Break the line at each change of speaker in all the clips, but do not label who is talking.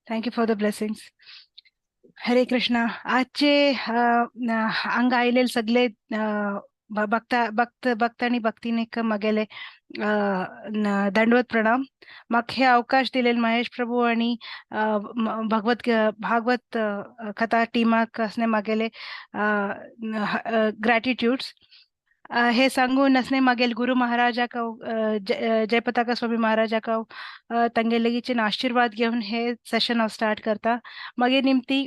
Thank you for the blessings. Hare Krishna. आजचे हांगा आयिल्ले सगळे भक्ता भक्त भक्त आनी भक्तिनीक म्हगेले दंडवत प्रणाम. म्हाका हे अवकाश दिलेले महेश प्रभू आनी भगवत भागवत कथा टिमाक असणे म्हगेले ग्रॅटिट्यूड्स. हे सांगून असणे मागेल गुरु महाराजाक जयपताका स्वामी महाराजाक तांगेलेगीचे आशीर्वाद घेवन हे सेशन हांव स्टार्ट करता. मागीर निमती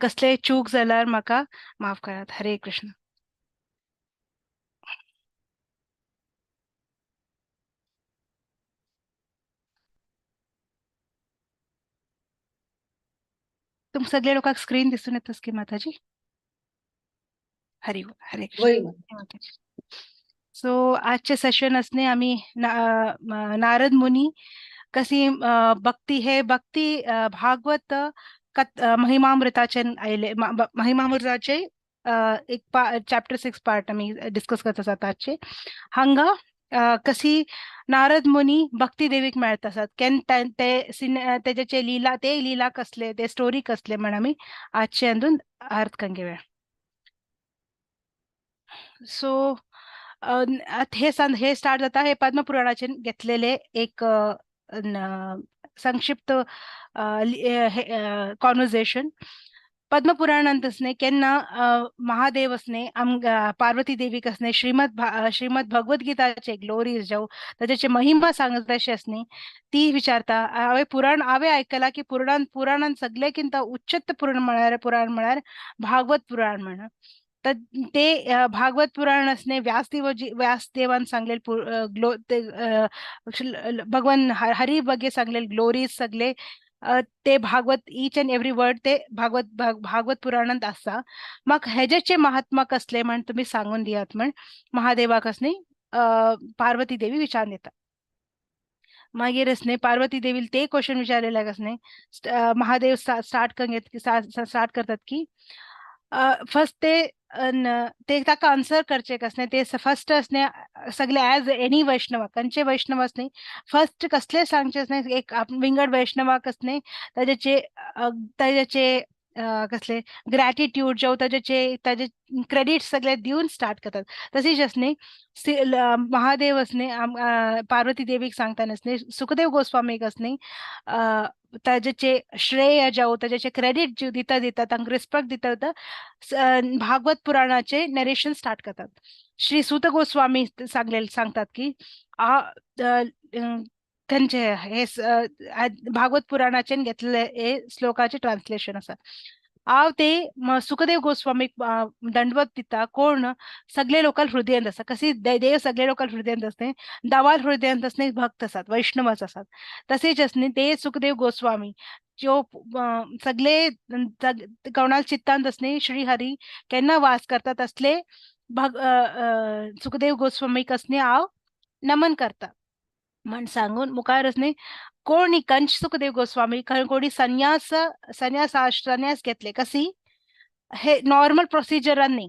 कसले चूक जाल्यार म्हाका माफ करात. हरे कृष्ण. तुम सगळे लोकांक स्क्रीन दिसून येतस की माताजी? हरी हरे कृष्ण. सो आजचे सेशन असणे आम्ही नारद मुनी कशी भक्ती हे भक्ती भागवत महिमामृताचे आयले महिमामृताचे एक चॅप्टर 6 पार्ट आमी डिस्कस करत आसात आजचे. हांगा कशी नारद मुनी भक्ती देवीक मेळत आसात, केन्ना ते तेजेचे लीला ते लीला कसले ते स्टोरी कसले म्हण आमी आजचे अंदून अर्थ करून घेवया. सो हे हे स्टार्ट जाता हे पद्मपुराणाचे घेतलेले एक संक्षिप्त कॉन्वर्जेशन. पद्मपुराणांत असणे केन्ना महादेव असणे पार्वती देवीक असणे श्रीमद श्रीमद भगवद्गीताचे ग्लोरीज जावं ताचे महिमा सांगता अशें असणे ती विचारता. हांवें पुराण हांवें आयकलां की पुराण पुराणान सगळे किंता उच्चत्त पुराण म्हळ्यार पुराण म्हळ्यार भागवत पुराण म्हण. तर ते भागवत पुराण असणे व्यासदेव व्यासदेवान सांगलेले ग्लो ते भगवान हरी बगे सांगलेले ग्लोरीज सगळे ते Bhagavat each and every word ते भागवत भागवत पुराणांत आसा. म्हाका हेजेचे महात्मा कसले म्हण तुमी सांगून दियात म्हण महादेवाक असणे पार्वती देवी विचारून दिता. मागीर असणे पार्वती देवी ते क्वेश्चन विचारलेले असणे महादेव स्टार्ट स्टार्ट करतात की फर्स्ट ते ते ताका आन्सर करचे कसले ते फर्स्ट असणे सगळे एज एनी वैष्णव खंयचे वैष्णव असणे फर्स्ट कसले सांगचे असणे एक विंगड वैष्णवाक असणे ताजेचे ताजेचे कसले ग्रॅटिट्यूड जावं ताजेचे ताजे क्रेडिट सगळे दिवन स्टार्ट करतात. तशीच असणे महादेव असणे पार्वती देवीक सांगताना असणे सुखदेव गोस्वामीक असणे ताजेचे श्रेय जावं ताजेचे क्रेडिट दिता दिता तांकां रिस्पेक्ट दिता दिता भागवत पुराणाचे नरेशन स्टार्ट करतात. श्री सुत गोस्वामी सांगले सांगतात की खंयचे हे भागवत पुराणाचे घेतलेले हे श्लोकाचे ट्रान्सलेशन आसा. हांव ते सुखदेव गोस्वामीक दंडवत दिता कोण सगळे लोकांक हृदयांत आसा. कशी देव सगळे लोकांक हृदयांत आसता दावाल हृदयांत आसने भक्त आसात वैष्णवच आसात. तशेंच आसने ते सुखदेव गोस्वामी ज्यो सगळे कोणाल चित्तांत आसने श्री हरी केन्ना वास करतात असले सुखदेव गोस्वामीक आसने हांव नमन करता म्हण सांगून मुखार आसने कोणी कंच सुखदेव गोस्वामी कोणी संन्यास संन्यास संन्यास घेतले कशी हे नॉर्मल प्रोसिजरान न्ही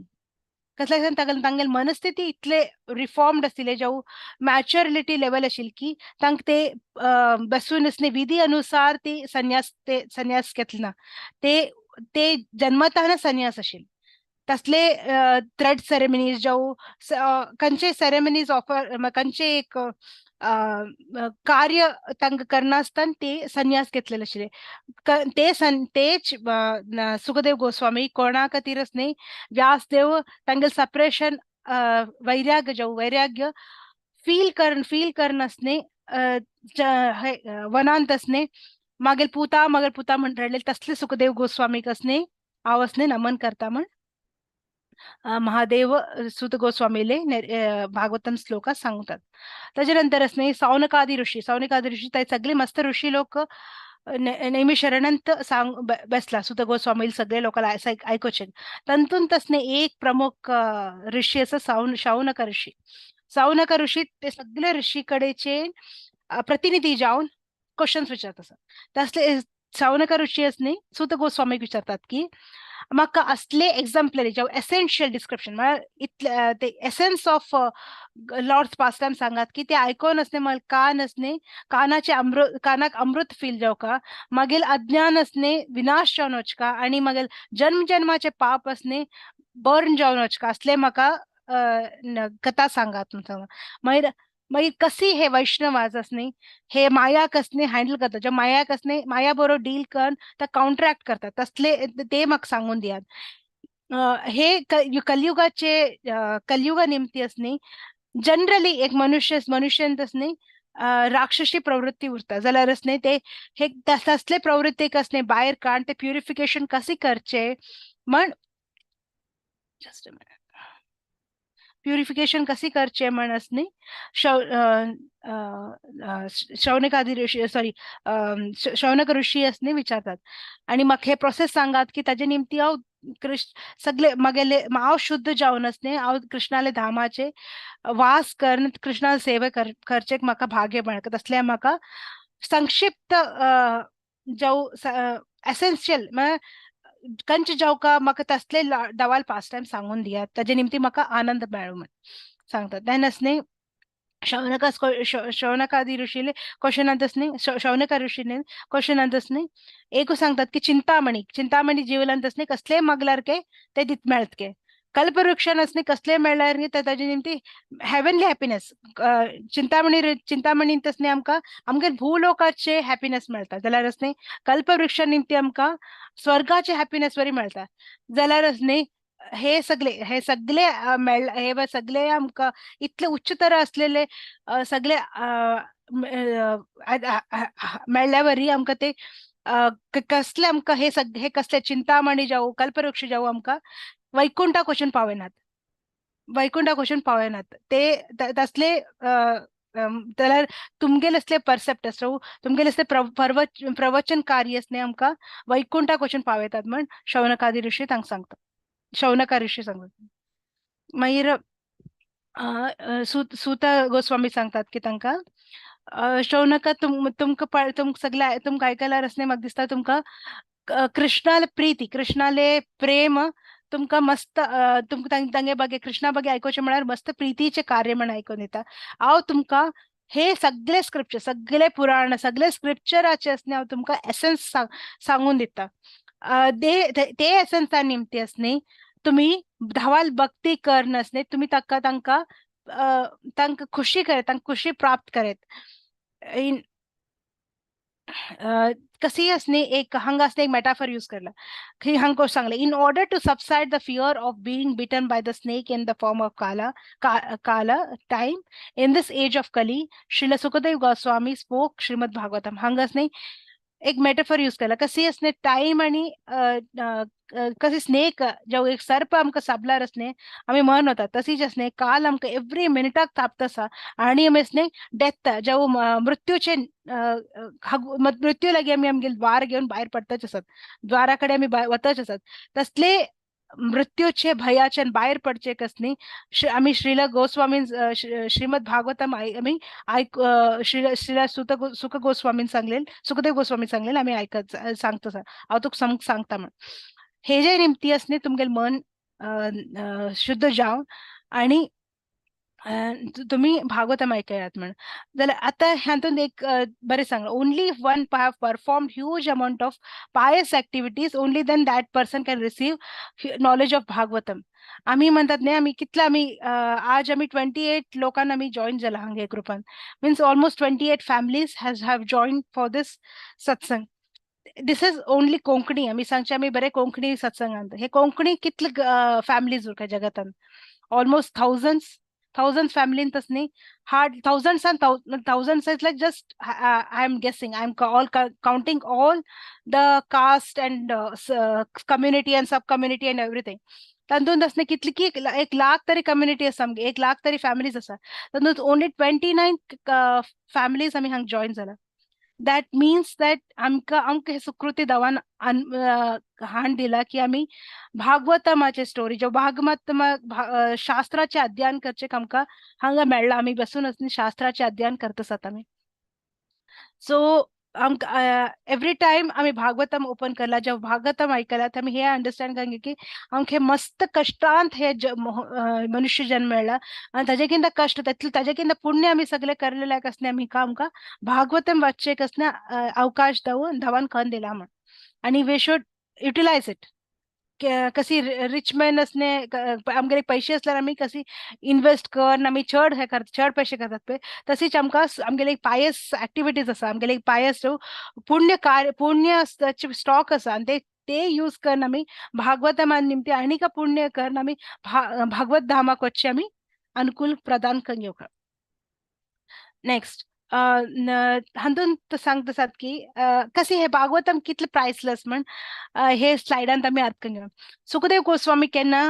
कसले तांगेले मनस्थिती इतले रिफॉर्म्ड आशिल्ले जावं मॅच्युरिटी लेवल आशिल्ली की तांकां ते बसून आसले विधी अनुसार ती संन्यास ते संन्यास घेतले ना ते ते जन्मतः संन्यास आशिल्ले. तसले थ्रेड सेरेमनीज जावं खंयचे सेरेमनीज ऑफर खंयचे एक कार्य तांकां करनासतना ते संन्यास घेतलेले आशिल्ले. ते तेच सुखदेव गोस्वामी कोणा खातीरच न्ही व्यासदेव तांगेले सेपरेशन वैराग्य जावं वैराग्य फील कर फील करनासने वनांत आसने मागीर पुता मागीर पुता म्हण रडले तसले सुखदेव गोस्वामीक आसने हांव आसने नमन करता म्हण महादेव सुत गोस्वामीले भागवतम श्लोकात सांगतात. ताजे नंतर असणे सौनकादी ऋषी सौनकादी ऋषी ते सगळे मस्त ऋषी लोक नेहमी शरणंत सांग बसला सुत गोस्वामी सगळे लोकांना ऐकूचे. तातूंत तसने एक प्रमुख ऋषी असं शौनक ऋषी. शौनक ऋषी ते सगळे ऋषीकडेचे प्रतिनिधी जाऊन क्वेश्चन्स विचारत असत. तसले शौनक ऋषी असणे सुत गोस्वामी विचारतात की म्हाका असले एक्झाम्पलरी जावं एसेन्शियल डिस्क्रिप्शन म्हळ्यार इतले ते एसेन्स ऑफ लॉर्ड्स पास्टायम सांगात की ते आयकोन असणे मला कान असणे कानाचे अमृत, कानाक अमृत फील जावका, मागीर अज्ञान असणे विनाश जावन वचका आनी मागीर जन्म जन्माचे पाप असणे बर्न जावन वचका, असले म्हाका कथा सांगात. मागीर मागीर कशी हे वैष्णवाज असणे हे माया कसने हँडल करतात, जे माया कसने माया बरोबर डील करून ते काउंटरॅक्ट करतात तसले ते म्हाका सांगून दियात. हे कलयुगाचे कलयुगा निमती असणे जनरली एक मनुष्य मनुष्यांत असणे राक्षसी प्रवृत्ती उरता जाल्यार असणे ते हे तसले प्रवृत्तीक असणे भायर काड ते प्युरिफिकेशन कशी करचे म्हण जस्ट प्युरिफिकेशन कशी करचे म्हण असणे शौनकादी ऋषी सॉरी शौनक ऋषी असणे विचारतात आणि मग हे प्रोसेस सांगात की ताजे निमती हांव कृष्ण सगळे मगेले हांव शुद्ध जावन असणे हांव कृष्णाले धामाचे वास करून कृष्णाले सेवे करचे म्हाका भाग्य मेळटा तसले म्हाका संक्षिप्त जावं एसेन्शियल म्हळ्यार कंच जावका म्हाका तसले दवाल पास टायम सांगून दियात ताजे निमती म्हाका आनंद मेळू म्हण सांगतात. देन असणे शौनका शौनकादी ऋषीले क्वेश्चनांत असणे शौनका ऋषीने क्वेश्चनांत असणे एकू सांगतात की चिंतामणी चिंतामणी जीवलांत असणे कसले मागल्यार के ते दित मेळत के, कल्पवृक्षान असणे कसले मेळ्ळ्यार न्ही ताजे निमती हेवनली हॅपीनेस, चिंतामणी चिंतामणींत असणे आमकां आमगे भूलोकाचे हॅपीनेस मेळटा जाल्यार असणे कल्पवृक्षा निमती आमकां स्वर्गाचे हॅपीनेस वरी मेळटा जाल्यार असणे हे सगळे हे सगळे मेळ हे सगळे आमकां इतले उच्चतर असलेले सगळे मेळ्ळ्या वरी आमकां ते कसले आमकां हे हे कसले चिंतामणी जावं कल्पवृक्ष जावं आमकां वैकुंठा क्वेश्चन पावयनात, वैकुंठा क्वेश्चन पावयनात ते तसले जाल्यार तुमगेले असले परसेप्ट आसो तुमगेले असले प्रवचन कार्य असणे आमकां वैकुंठा क्वेश्चन पावयतात म्हण शौनकादी ऋषी तांकां सांगता, शौनका ऋषी सांगतात. मागीर सुता गोस्वामी सांगतात की तांकां शौनका तुमकां तुमकां सगळे तुमकां आयकल्यार असणे म्हाका दिसता तुमकां कृष्णाले प्रीती कृष्णाले प्रेम तुमकां मस्त तुमकां तांगे बागे कृष्णा बागे आयकुचें म्हळ्यार मस्त प्रितीचें कार्य म्हण आयकून येता. हांव तुमकां हे सगळे स्क्रिप्चर सगळे पुराण सगळे स्क्रिप्चराचे असणे हांव तुमकां एसन्स सांगून दिता. ते एसन्सा निमती असणे तुमी धावाल भक्ती कर असणे तुमी ताका तांकां तांकां खुशी करत तांकां खुशी प्राप्त करत. कशी असणे एक हांगा असणे एक मेटाफर यूज करला की हांगा सांगले in order to subside the fear of being bitten by the snake in the form of Kala Kala time in this age of Kali Srila Sukadev Goswami spoke Shrimad Bhagavatam. हांगा असणे एक metaphor use केला कशी असणे time आनी कशी snake जेव एक सर्प आमकां साबल्यार असणे आमी मन वता तशीच असणे काल आमकां एवरी मिनिटाक तापता आसा आनी आमी असणे डेथ जेव मृत्यूचे मृत्यू लागीं आमी आमगे द्वार घेवन भायर पडटाच आसात, द्वारा कडेन आमी वताच आसात तसले मृत्यूचे भयाचे भायर पडचे कसनी आमी श्रीला गोस्वामीन श्रीमद भागवतम आमी आयक श्रीला सुत सुख गोस्वामीन सांगलेल सुखदेव गोस्वामी सांगलेल आमी आयकत सांगता हांव तुका सांगता म्हण हे जे निमती असणे तुमगेलें मन शुद्ध जावन आनी तुम्ही भागवतम आयकयात म्हण. जाल्यार आतां हातूंत एक बरें सांगलां only one have performed huge amount of pious activities only then that person can receive knowledge of Bhagavatam. आमी म्हणतात न्ही आमी कितले आमी आज आमी 28 लोकांना आमी जॉईन जाला हांगा ग्रुपान, means almost 28 families has have join for this satsang. This is only Konkani आमी सांगचे आमी बरे कोंकणी सत्संगांत हे कोंकणी कितले फॅमिलीज उरता जगतान ऑलमोस्ट थावजंड फॅमिलीन तसनी hard thousands and thousands is like just I am guessing, I am all counting all the caste and community and sub community and everything. तातूंत आसने कितली की 1 लाख तरी कम्युनिटी आसा आमगे, 1 लाख तरी फॅमिलीज आसा तातूंत ओनली 29 फॅमिलीज आमी हांगा जॉईन जाला. That means that आमकां आमकां हे सुकृती देवान हाण दिला की आमी भागवतमाचे स्टोरी जो भागवत शास्त्राचे अध्ययन करचे आमकां हांगा मेळ्ळा, आमी बसून शास्त्राचे अध्ययन करत आसात आमी. सो आमकां एवरी टायम आमी भागवतम ओपन करला, जेव्हा भागवतम आयकला, ते आमी हे अंडरस्टँड करून की आमकां हे मस्त कश्टांत हे मनुष्य जन्म मेळ्ळा आनी ताजे कितें कश्ट, ताजे कितें पुण्य आमी सगळे करलेले कसले, आमी आमकां भागवतम वाचचे कसले अवकाश धांवन खन दिला म्हण. आनी we should utilise it. कशी रिच मॅन असणे, आमगेले पैसे असल्यार आमी कशी इन्वेस्ट कर, आमी चड हे करतात, चड पैसे करतात पळय, तशीच आमकां आमगेले एक पायस एक्टिविटीज आसा, आमगेले एक पायस पुण्य कार्य, पुण्य स्टॉक आसा आनी ते यूज करून आमी भागवतमा निमते आनी पुण्य करून आमी भागवत धामाक वचचे आमी अनुकूल प्रदान करून घेवंक. नेक्स्ट हातून सांगता आसात की कशी हे भागवतम कितले प्रायसलेस म्हण हे स्लायडांत आमी अर्थ करून घेवया. सुखदेव गोस्वामी केन्ना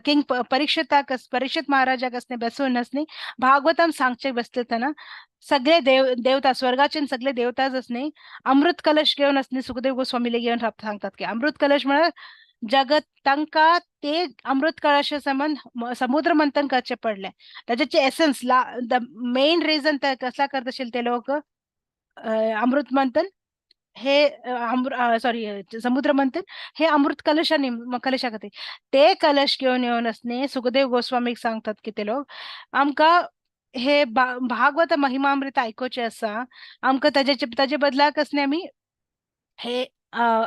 किंग परीक्षिताक, परीक्षित महाराजाक असणे बसून असणे भागवतम सांगचे बसले तेन्ना सगळे देवता, स्वर्गाचे सगळे देवताच असणे अमृत कलश घेवन असणे सुखदेव गोस्वामीले घेवन सांगतात की अमृत कलश म्हळ्यार जगत, तांकां ते अमृत कळश समान समुद्र मंथन करचे पडले. ताचे एसन्स ला the main reason कसला करत असेल ते लोक अमृत मंथन हे सॉरी समुद्र मंथन हे अमृत कलशा कलशा खातीर ते कलश घेवन येवन असणे सुखदेव गोस्वामीक सांगतात की ते लोक आमकां हे भागवत महिमामृत आयकुचें आसा, आमकां ताजे बदलाक असणे आमी हे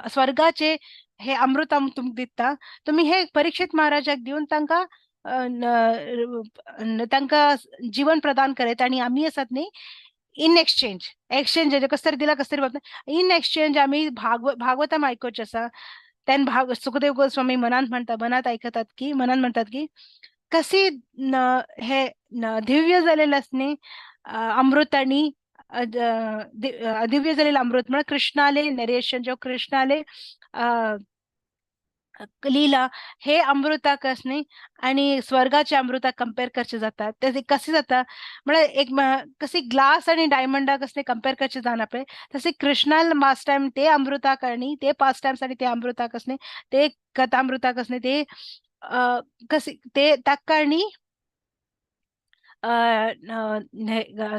स्वर्गाचे हे अमृत आम तुमकां दिता, तुमी हे परीक्षित महाराजाक दिवन तांकां तांकां जीवन प्रदान करत आनी आमी आसात न्ही इन एक्सचेंज, एक्सचेंज कसं तरी दिला कसं तरी इन एक्सचेंज आमी भागवतम आयकुचें आसा. तेन्ना सुखदेव गोस्वामी मनांत म्हणटा, मनांत आयकतात की मनांत म्हणटात की कशी हे दिव्य जालेले आसा न्ही अमृत आनी दिव्य जालेले अमृत म्हळ्यार कृष्णाले नरेशन, जो कृष्णाले लीला हे अमृताक न्ही आनी स्वर्गाचे अमृताक कंपेर करचे जाता. ते कशें जाता म्हळ्यार एक कशी ग्लास आनी डायमंडाक असले कंपेर करचे जायना पळय, तशें कृष्णाल पास टायम ते अमृताक आनी ते पास टायम्स आनी ते अमृताक असले ते कथामृताक असले ते कसे ते ताका आनी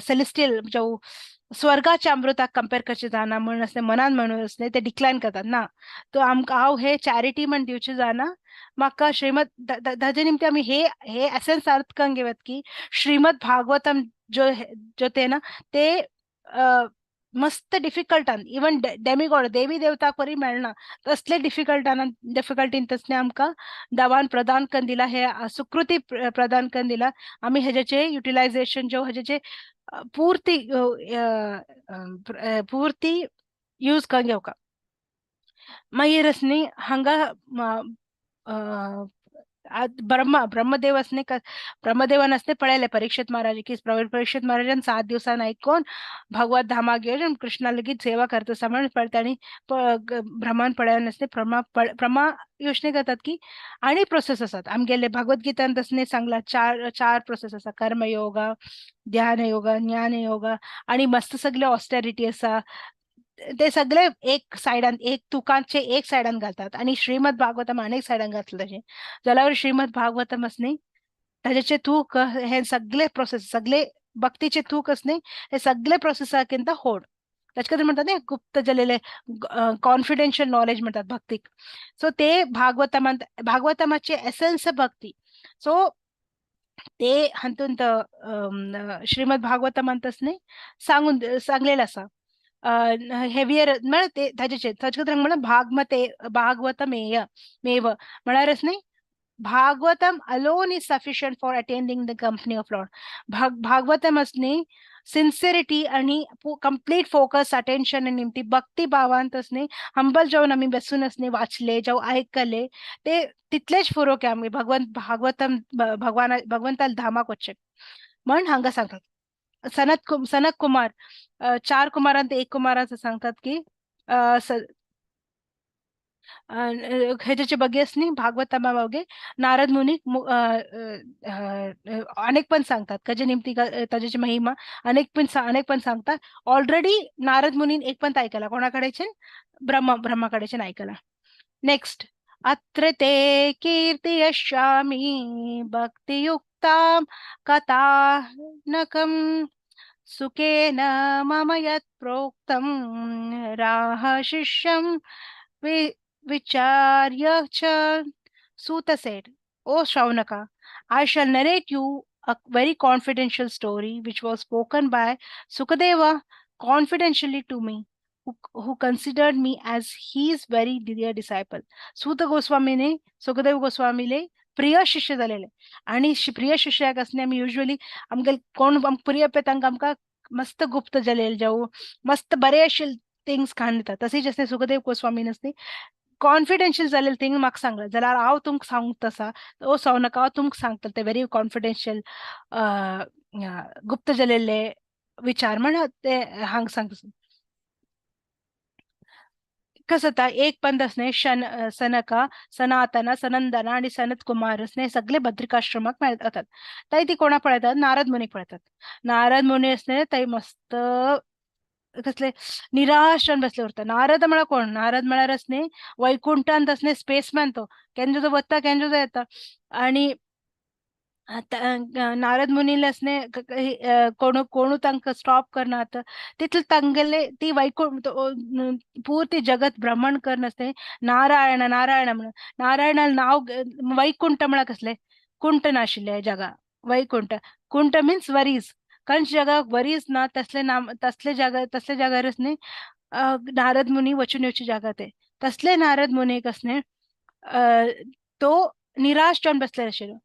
सेलेस्टियल जो स्वर्गाच्या अमृताक कंपेर करचे जायना म्हण असले मनान म्हणून असले ते डिक्लायन करतात ना. तो आमकां हांव हे चॅरिटी म्हण दिवचे जायना, म्हाका श्रीमद ताजे निमते आमी हे हे एसन्स अर्थ करून घेवयात की श्रीमद भागवतम जो जो ते ना ते मस्त डिफिकल्टान इवन डेमिगॉड देवी देवता परी मेळना तसले डिफिकल्टान डिफिकल्टीन तसले आमकां दवान प्रदान करून दिला, हे सुकृती प्रदान करून दिला. आमी हेजेचे युटिलायझेशन जो हेजेचे पूर्ती पूर्ती यूज करून घेवका. मागीर न्ही हांगा ब्रह्मदेव असणे ब्रह्मदेवान असणे पळयले परीक्षित महाराज की परीक्षित महाराजान 7 दिवसान आयकोन भगवत धामाक घेवन कृष्णा लेगीत सेवा करता आसा म्हण पळयता आनी ब्रह्मान पळयन असणे ब्रह्मा योजने करतात की आनी प्रोसेस आसात आमगेले भगवत गीतान तसणे सांगला चार प्रोसेस आसा, कर्मयोग, ध्यान योग, ज्ञान योग आनी मस्त सगळे ऑस्टेरिटी आसा, ते सगळे एक सायडान एक तुकांचे एक सायडान घालतात आनी श्रीमद भागवतम आनी एक सायडान घातले तशें जाल्यार श्रीमद भागवतम न्ही ताजेचे तूक हे सगळे प्रोसेस सगळे भक्तीचे तूक न्ही हे सगळे प्रोसेसाकिंत होड ताचे खातीर म्हणटात न्ही गुप्त जालेले कॉन्फिडेन्शियल नॉलेज म्हणटात भक्तीक. सो ते भागवतमांत भागवतमाचे एसन्स भक्ती. सो ते हातूंत श्रीमद भागवतमांत न्ही सांगून सांगलेलें आसा हेवियर म्हळ्यार ते ताजेचे ताजे खातीर म्हणल्यार भागमते भागवतमेय मेव म्हळ्यारच न्ही Bhagavatam alone is sufficient for attending the company of Lord. Bhagavatam न्ही सिन्सिरिटी आनी कंप्लीट फोकस अटेन्शन निमती भक्ती भावांत न्ही हंबल जावन आमी बसून न्ही वाचले जावं आयकले ते तितलेच पुरो की आमी भगवंत भागवतम भगवान भगवंताल धामाक वचचे म्हण हांगा सांगतात. सनत कुमार 4 कुमारांत 1 कुमाराचं सांगतात की हेजेचे बगेस न्ही भागवतमा बगे नारद मुनी अनेक पण सांगतात कजे निमती ताजेची महिमा अनेक पण सांगतात. ऑलरेडी नारद मुनीन एक पण ऐकला कोणाकडेचे ब्रह्माकडेचे ऐकला. नेक्स्ट अत्र ते कीर्तयिष्यामि भक्तियुक्तां कथानकं सुखेन मम यत् प्रोक्तं राह शिष्यं vicharya cha. Suta said, O Shaunaka, I shall narrate you a very confidential story which was spoken by Sukadeva confidentially to me, who considered me as his very dear disciple. Suta गोस्वामीने Sukhdev गोस्वामीले प्रिय शिष्य जालेले आणि प्रिय शिष्याक असणे आमी usually आमगे कोण प्रिय पे तांकां आमकां मस्त गुप्त जालेले जावं मस्त बरे अशे थिंग्स खाण दिता. तशेंच आसले सुखदेव गोस्वामीन आसली कॉन्फिडेन्शियल जालेले थिंग म्हाका सांगलें जाल्यार हांव तुमकां सांगता आसा, ओ सौनक हांव तुमकां सांगता ते व्हेरी कॉन्फिडेन्शियल गुप्त जालेले विचार म्हण ते हांगा सांगता. कसं जाता एक पंद असणे शन सनका सनातन सनंदन आणि सनत कुमार असणे सगळे बद्रिकाश्रमाक मेळतात. ताई ती कोणा पळयतात? नारद मुनीक पळयतात. नारद मुनी असणे ताई मस्त कसले निराश जावन बसले उरता. नारद म्हळ्यार कोण? नारद म्हळ्यार असणे वैकुंठांत असणे स्पेसमॅन, तो केन्ना जो वता केन्ना जो येता. आणि नारद मुनीले असणे कोणू कोणू तांकां स्टॉप करनात तितले तांगेले ती वैकुंठ पूर्ती जगत भ्रमण करन आसले नारायण नारायण म्हणून. नारायणा नांव वैकुंठ म्हळ्यार कसले कुंठ नाशिल्ले जगा, वैकुंठ कुंठ मिन्स वरीज, खंयच्या जगाक वरीज ना तसले नाम तसले जागा तसले जाग्यार न्ही नारद मुनी वचून येवचे जागा ते तसले नारद मुनीक असणे तो निराश जावन बसले आशिल्लो.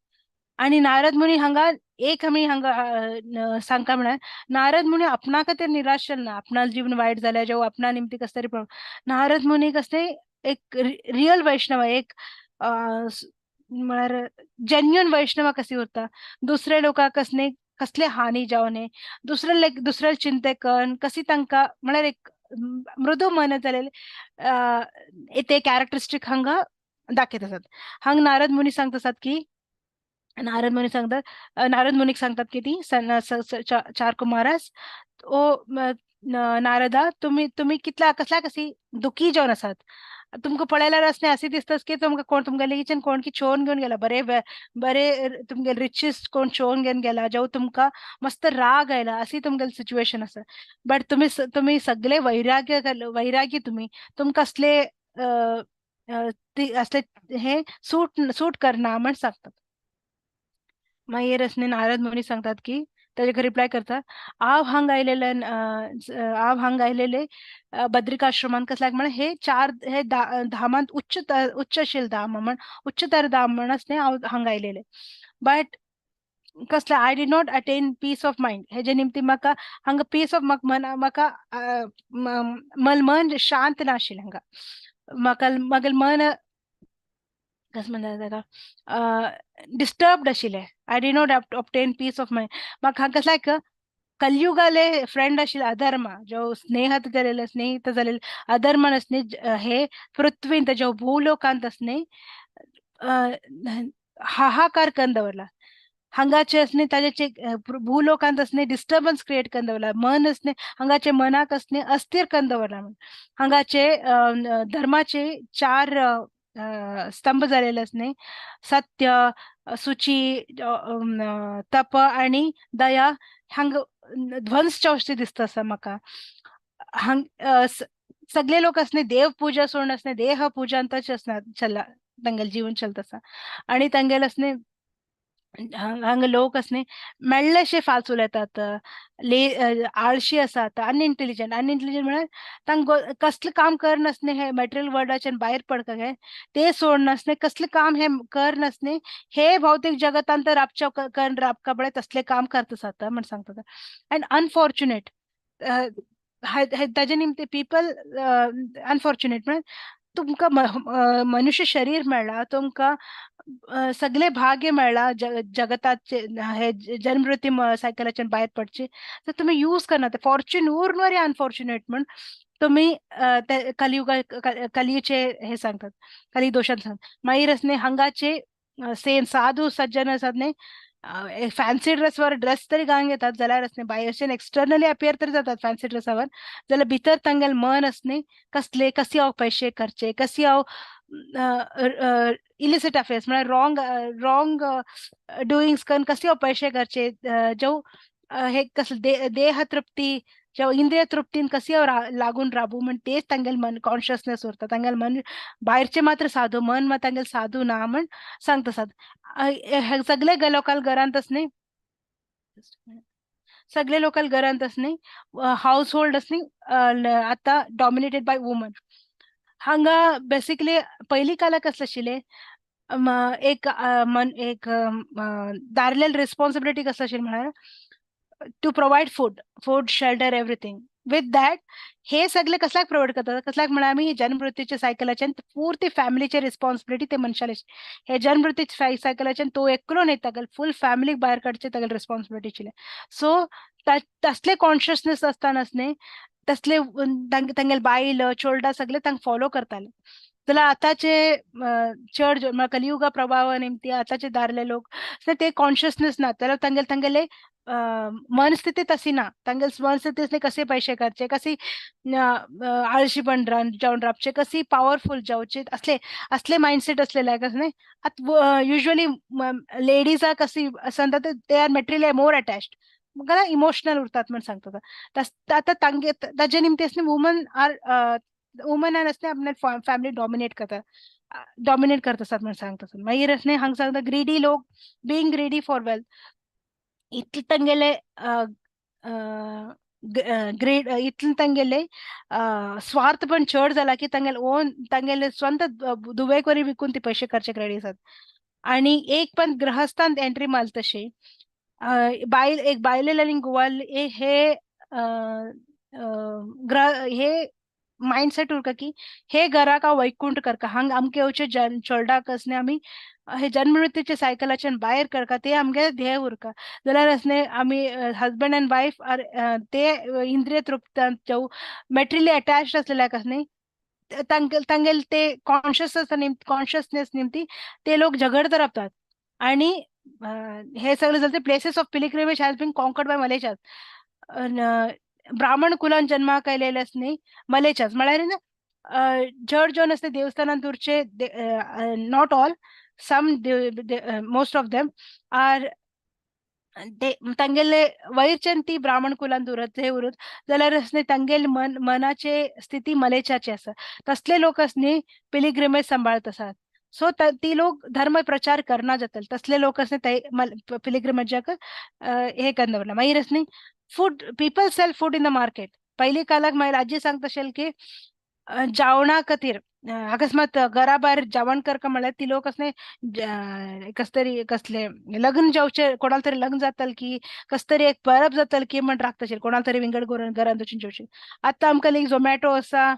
आणि नारद मुनी हांगा एक आमी हांगा सांगता म्हळ्यार नारद मुनी आपणा खातीर निराश जाल ना, आपणा जीवन वायट जाल्यार जावं आपणा निमती कसले तरी प्रॉब्लम. नारद मुनीक असले एक रियल वैष्णव, एक म्हळ्यार जेन्युन वैष्णव कशी उरता, दुसऱ्या लोकांक असणे कसले हानी जावं न्ही, दुसऱ्या दुसऱ्या चिंते करून कशी तांकां म्हळ्यार एक मृदू मन जालेले ते कॅरेक्टरिस्टीक हांगा दाखयत आसात. हांगा नारद मुनी सांगता आसात की नारद मुनी सांगतात, नारद मुनीक सांगतात की ती चार कुमारास, ओ नारदा तुमी तुमी कितल्या कसल्या कशी दुखी जावन आसात, तुमकां पळयल्यार असणे अशें दिसता की तुमकां कोण तुमगेले किचन कोण की चोरून घेवन गेला, बरे बरे तुमगेले रिचीस कोण चोरून घेवन गेला, जावं तुमकां मस्त राग आयला अशी तुमगेली सिच्युएशन आसा. बट तुमी तुमी सगळे वैराग्य वैरागी तुमी तुमकां असले असले हे सूट सूट करना म्हण सांगतात. मागीर असणे नारद मुनी सांगतात की ताजेर रिप्लाय करता, हांव हांगा आयलेले हांव हांगा आयलेले बद्रिकाश्रमान कसल्याक म्हण हे चार हे धामांत उच्च उच्चशील धाम म्हण उच्चतर धाम म्हण आसलें हांव हांगा आयलेले. बट कसले I did not attain peace of mind, हेजे निमती म्हाका हांगा पीस ऑफ म्हाका मन म्हाका मन शांत नाशिल्लें हांगा, म्हाका म्हागेलें मन कसं म्हणटा ताका डिस्टर्ब्ड आशिल्लें. I did not obtain peace of mind. म्हाका कसल्याक कलयुगाले फ्रेंड आशिल्ले अधर्मा, जो स्नेहात जालेले स्नेहित जालेले अधर्मान असणे हे पृथ्वींत जो भूलोकांत असणे हाहाकार करून दवरला. हांगाचे असणे ताजेचे भूलोकांत असणे डिस्टर्बन्स क्रिएट करून दवरला, मन असणे हांगाचे मनाक असणे अस्थिर करून दवरला. हांगाचे धर्माचे चार स्तंभ जालेले असणे सत्य सुची तप आणि दया हांगा ध्वंस जावचे दिसता आसा म्हाका. हांग सगळे लोक असणे देव पूजा सोडून असणे देह पूजांतच आसना चल्ला तांगेलें जीवन चलता आसा. आणि तांगेले असणे हांगा लोक असणे मेळ्ळेशे फाल्स उलयतात, ले आळशी आसात, अनइंटेलिजंट. अनइंटेलिजंट म्हळ्यार तांकां कसलें काम करनासलें हे मटेरियल वर्ल्डाच्यान भायर पडका हे ते सोडनासलें, कसलें काम हे करनासलें हे भौतीक जगतांत राबच्या करून राबका पळय तसलें काम करता आसात म्हण सांगता. अँड अनफॉर्च्युनेट ताजे निमते पीपल अनफॉर्च्युनेट म्हळ्यार तुमकां मनुष्य शरीर मेळ्ळा, तुमकां सगळे भाग्य मेळ्ळा जगताचे हे जन्ममृत्यू सायकलाच्यान भायर पडचे, तर तुमी यूज करना ते फॉर्च्यून उरून वरी अनफॉर्च्युनेट म्हण तुमी ते कलियुगा कलियुचे हे सांगतात, कली दोशान सांगतात. मागीर असणे हांगाचे सेम साधू सज्जन आसात न्ही फॅन्सी ड्रेसवर ड्रेस तरी घालून घेतात जाल्यार असणे भायरच्यान एक्सटर्नली अपियर तरी जातात फॅन्सी ड्रेसावर, जाल्यार भितर तांगेलें मन असणे कसले कशी हांव पयशे करचे, कशी हांव इलिसिट अफेर्स म्हळ्यार रॉंग रॉंग डुइंग्स करून कशी हांव पयशे करचे, जावं हे कसले देह तृप्ती जावं इंद्रिय तृप्तीन कशी हांव लागून राबू म्हण तेच तांगेले मन कॉन्शियसनेस उरता. तांगेले मन भायरचे मात्र साधू, मन मात तांगेले साधू ना म्हण सांगता साध. सगळे लोकाल घरांत न्ही, सगळे लोकाल घरांत न्ही, हाऊस होल्ड न्ही आतां डॉमिनेटेड बाय वुमन. हांगा बेसिकली पयलीं काळाक कसलें आशिल्लें, एक मन एक दारलेल रिस्पॉन्सिबिलिटी कसं आशिल्लें म्हळ्यार to provide food, food, shelter, everything. With that हे सगळे कसल्याक प्रोवायड करतात, कसल्याक म्हळ्यार आमी जन्ममृत्यूच्या सायकलाच्यान पुर्ती फॅमिलीचे रिस्पॉन्सिबिलिटी ते मनशाले. हे जन्ममृत्यूच्या सायकलाच्यान तो एकलो न्ही, तागेले फूल फॅमिलीक भायर काडचे तागेले रिस्पॉन्सिबिलिटी आशिल्ले. सो तसले कॉन्शियसनेस आसतनाच न्ही तसले तांगेले बायल चोरडा सगळे तांकां फॉलो करताले. जाल्यार आतांचे चड कलियुगा प्रभाव निमती आतांचे दारले लोक ते कॉन्शियसनेस ना, जाल्यार तांगेले तांगेले मनस्थिती तशी ना. तांगेले मनस्थिती कसे पैसे करचे, कशी आळशीपण जावन रावचे, कशी पावरफूल जावचे, असले असले मायंडसेट असलेले कसं न्ही. आतां युजली लेडीजा कशी सांगता they are materially more attached, म्हाका इमोशनल उरतात म्हण सांगता. आतां तांगे ताजे निमती वुमन आर वुमन आसले आपल्या फॅमिली डॉमिनेट करता, डॉमिनेट करता आसात म्हण सांगता. मागीर न्ही हांगा सांगता ग्रीडी लोक, बीइंग ग्रीडी फॉर वेल्थ, इतले तांगेले ग्रेड, इतले तांगेले स्वार्थ पण चड जाला की तांगेले ओन तांगेले स्वंत दुबेक वरी विकून ते पयशे करचे रेडी आसात. आनी एक पण गृहस्थांत एंट्री मारता तशी बायल एक बायलेल आनी घोवाल हे हे मायंडसेट उरका की हे घराक हांव वैकुंठ करका, हांग आमगे येवचे जन चोरडाक न्ही आमी हे जन्ममृत्यूच्या सायकलाच्यान भायर करका, ते आमगे ध्येय उरका. जाल्यार न्ही आमी हजबंड अँड वायफ आर ते इंद्रिय तृप्तांत जावं मटेरियली अटॅच्ड आसलेल्याक न्ही तांगेले ते कॉन्शियस कॉन्शियसनेस निमती ते लोक झगडत रावतात. आनी हे सगळे जाता places of pilgrimage has been conquered by mlecchas. ब्राह्मण कुलान जन्माक आयलेले न्ही मलेचास म्हळ्यार चड जण आसले देवस्थानांत उरचे, not all, some most of them are ते तांगेले वयरच्यान ती ब्राह्मण कुलान उरत हे उरत जाल्यार न्ही तांगेले मन मनाचे स्थिती मलेचाचे आसा. तसले लोक न्ही पिलिग्रिमेज सांबाळत आसात. सो ती लोक धर्म प्रचार करना जातले, तसले लोक न्ही ते पिलिग्रिमेजाक हे करना पडला. मागीर न्ही food, people sell food in the market. पयलीं काळाक मागीर आजी सांगता आशिल्ली की जेवणा खातीर अकस्मात घरा भायर जेवण करका म्हळ्यार ती लोक न्ही कस तरी कसले लग्न जावचे, कोणाला तरी लग्न जातले की कस तरी एक परब जातले की म्हण राखता आशिल्ले, कोणाला तरी विंगड घरांत वचून जेवचे. आतां आमकां एक झोमॅटो आसा,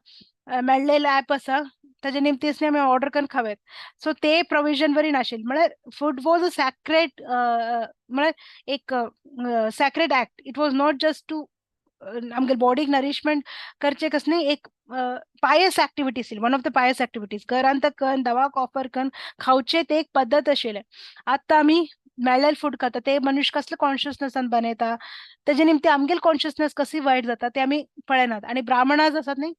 मेळ्ळेले ऍप आसा, ताजे निमतीच आमी ऑर्डर करून खावेत. सो ते प्रोविजन बरी नाशिल्लें. म्हळ्यार फूड वॉज अ सॅक्रेड, म्हळ्यार एक sacred act. It was not just to आमगे बॉडीक नरिशमेंट करचे कस न्ही, एक पायस एक्टिविटी आशिल्ली, one of the pious activities. घरांत कन दवाक ऑफर कन खावचे ते एक पद्दत आशिल्लें. आतां आमी मेळ्ळेले फूड खाता, ते मनुष्य कसले कॉन्शियसनेसान बनयता, तेजे निमती आमगेले कॉन्शियसनेस कशी वायट जाता ते आमी पळयनात. आनी ब्राह्मणां आसात न्ही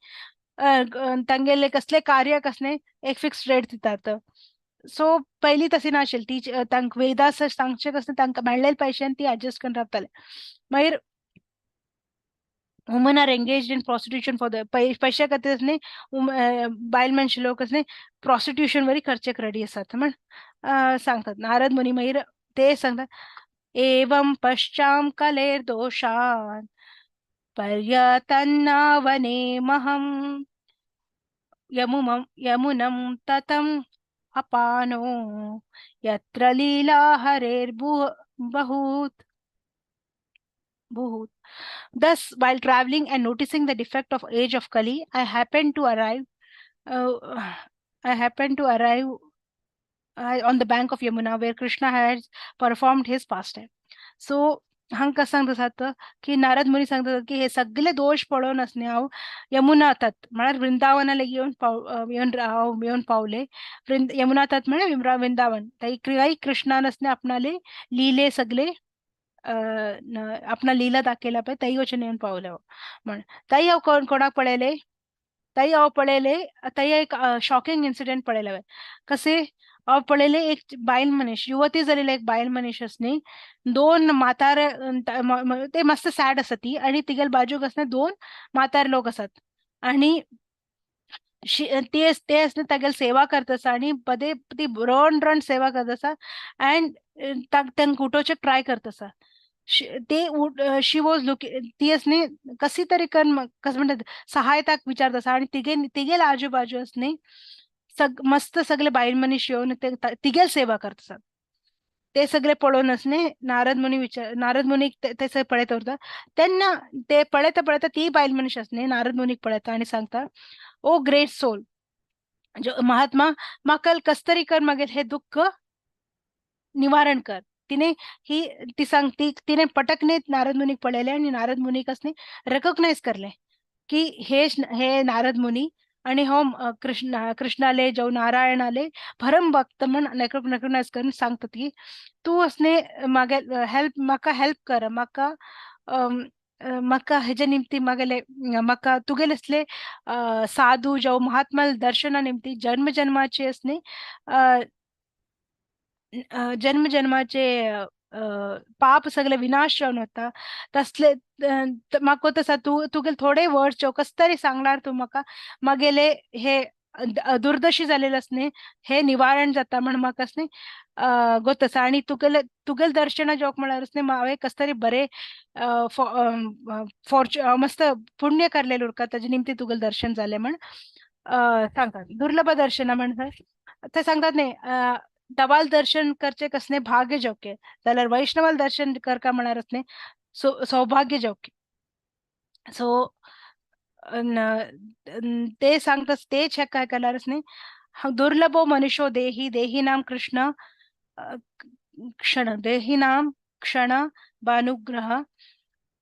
तांगेले कसले कार्य कसले एक फिक्स रेट दितात. सो पयलीं तशें नाशिल्लें, ती तांकां वेदास सांगचे कसलें तांकां मेळ्ळेले पयशान ती एडजस्ट करून रावताले. मागीर women are engaged in prostitution for the पैशा खातीर न्ही बायल मनशे लोक न्ही प्रॉस्टिट्यूशन वरी खर्चेक रेडी आसात म्हण सांगतात. नारद मुनी मागीर ते सांगतात, एवं पश्चाम कलेर दोशान पर्यतन्नावनेमहं यमुनं ततम् अपानो यत्र लीला हरेर्बहूत भूत. Thus, while traveling and noticing the defect of age of Kali, I happened to arrive on the bank of Yamuna where Krishna has performed his pastime. So हांकां सांगता आसात की नारद मुनी सांगता की हे सगळे दोश पळोवन आसने हांव यमुना तात म्हळ्यार वृंदावना लेगीत येवन पाव येवन हांव येवन पावले. यमुना तात म्हळ्यार वृंदावन. थंय कृष्णान आसने आपणाले लिले सगळे आपणा लिला दाखयला पळय थंय वचून येवन पावले म्हण. थंय हांव कोणाक पळयले, थंय हांव पळयले, थंय एक शॉकिंग इन्सिडेंट पळयले हांवें. कशें हांव पळयलें एक बायल मनीस, युवती जालेली एक बायल मनीस आसली, दोन म्हातारे, ते मस्त सॅड आसा ती, आनी तिगेले बाजूक आसले दोन म्हातारे लोक आसात आनी ते ते आसले तागेली सेवा करता आसा आनी पदे ती रड रड सेवा करता आसा अँड तांकां उठोवचें ट्राय करता आसा. ते शी वॉज लुकिंग, ती आसली कशी तरी करून कसं म्हणटात सहायताक विचारता आसा आनी तिगेले आजू बाजू आसली मस्त सगळे बायल मनीस येवन ते तिगेल सेवा करता आसात. ते सगळे पळोवन आसले नारद मुनी विचार, नारद मुनीक ते सगळे पळयत उरता तेन्ना ते पळयता पळयता ती बायल मनीस आसली नारद मुनीक पळयता आनी सांगता, ओ ग्रेट सोल महात्मा, म्हाका कस तरी कर मागीर हे दुःख निवारण कर. तिने ही ती सांग ती तिने पटकने नारद मुनीक पळयलें आनी नारद मुनीक आसली रेकॉग्नायज करलें की हे हे नारद मुनी आणि हो कृष्ण कृष्णाले जो नारायणाले परम भक्त म्हण रेकॉग्नायज करून सांगता की तूं असले मागे हेल्प, म्हाका हेल्प कर, म्हाका म्हाका हेजे निमती मागेले म्हाका तुगेले असले साधू जो महात्मा दर्शना निमती जन्म जन्माचे असले जन्म जन्माचे पाप सगळे विनाश जावन वता तसले म्हाका तसा तूं तुगेले थोडे वर्ड्स जो कस तरी सांगल्यार तूं म्हाका मागेले हे दुर्दशी जालेले आसने हे निवारण जाता म्हण म्हाका आसने गोत आसा आनी तुगेले तुगेले दर्शना जेवप म्हळ्यार आसने हांवें कस तरी बरें मस्त पुण्य करलेलें उरता ताजे निमती तुगेलें दर्शन जालें म्हण सांगतात. दुर्लभ दर्शना म्हण ते सांगतात न्ही, दवाल दर्शन करचे कसने भाग्य जोके जाल्यार वैष्णवाल दर्शन करका म्हळ्यार आसने सौभाग्य जोके. सो ते सांगता तेच काय केल्यार आसने दुर्लभो मनुष्यो देही देही नाम कृष्ण क्षण देही नाम क्षण बानुग्रह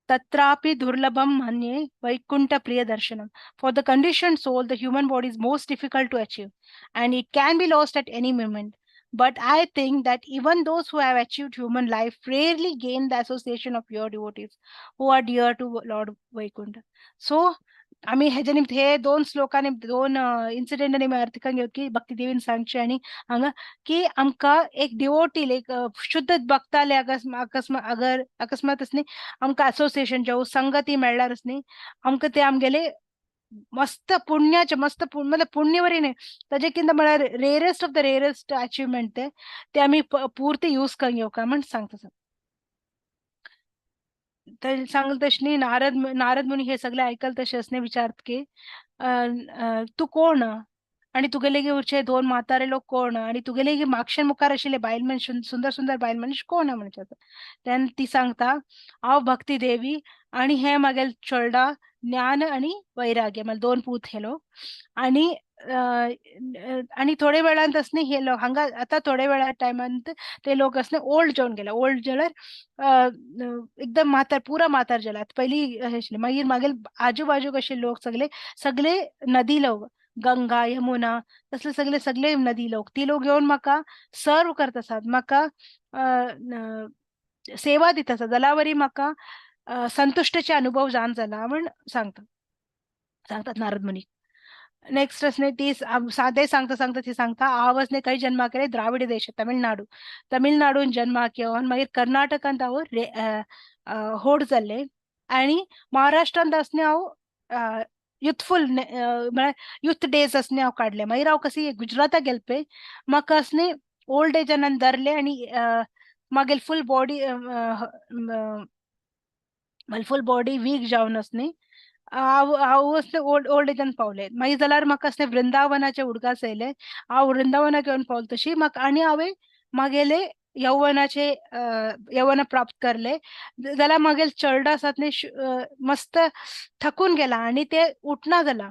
तत्रापि दुर्लभम मन्ये वैकुंठ प्रिय दर्शनम. For the conditioned soul, the human body is most difficult to achieve and it can be lost at any moment. But I think that even those who have achieved human life rarely gain the association of pure devotees who are dear to Lord Vaikuntha. So, आमी हेजे निमित्त हे दोन श्लोकांनी दोन इन्सिडेंटांनी आमी अर्थ घेवं की भक्ती देवीन सांगचें आनी हांगा की आमकां एक डिवोटी एक शुद्ध भक्ताले अकस्मात अगर अकस्मात न्ही आमकां एसोसिएशन जावं संगती मेळ्ळ्यार न्ही आमकां ते आमगेले मस्त पुण्याचे मस्त मतलब पुण्यवरी न्ही ताजे कितें म्हळ्यार rarest of the rarest achievement ते ते आमी पुर्ती यूज करून घेवका म्हण सांगता. तर सांगले तशें न्ही नारद नारद मुनी हे सगळे आयकले तशें आसने विचारत की तूं कोण आनी तुगेले उरचे दोन म्हातारे लोक कोण आनी तुगेले मागशेन मुखार आशिल्ले बायल मनीस सुंदर सुंदर बायल मनीस कोण म्हणचे. तेन्ना ती सांगता हांव भक्ती देवी आनी हे मागेल चोडा ज्ञान आनी वैराग्य म्हळ्यार दोन पूत हे लोक आनी आनी थोडे वेळान आसने हे लोक हांगा आतां थोडे वेळा टायमान ते लोक आसने ओल्ड जावन गेले. ओल्ड जाल्यार एकदम म्हातार पुरा म्हातार जाले. आतां पयलीं अशें आशिल्लें मागीर मागीर आजू बाजूक अशे लोक सगळे सगळे नदी लोक गंगा यमुना तसले सगळे सगळे नदी लोक ती लोक येवन म्हाका सर्व करता आसात, म्हाका सेवा दिता आसात, जाल्यार म्हाका संतुश्टीचे अनुभव जाण जाला म्हण सांगता सांगतात नारद मुनी. नेक्स्ट असने ती सादे सांगता सांगता ती सांगता हांव असने खंय जन्मा केले द्राविड देश तमिळनाडू तमिळनाडून जन्माक येवन मागीर कर्नाटकांत हांव होड जाल्ले आनी महाराष्ट्रांत आसने हांव युथफूल म्हळ्यार युथ डेज आसने हांव काडले. मागीर हांव कशी गुजराताक गेले पळय म्हाका आसने ओल्ड एजान धरले आनी मागीर फूल बॉडी म्हळ्यार फूल बॉडी वीक जावन आसने हांव हांव असले ओल्ड ओल्ड एजान पावले. मागीर जाल्यार म्हाका असले वृंदावनाचे उडगास येयले, हांव वृंदावनाक येवन पावले तशी म्हाका आनी हांवें मागेले यौवनाचे यौवन प्राप्त करले जाल्यार मागीर चेडो आसात न्ही मस्त थकून गेला आनी ते उठना जाला.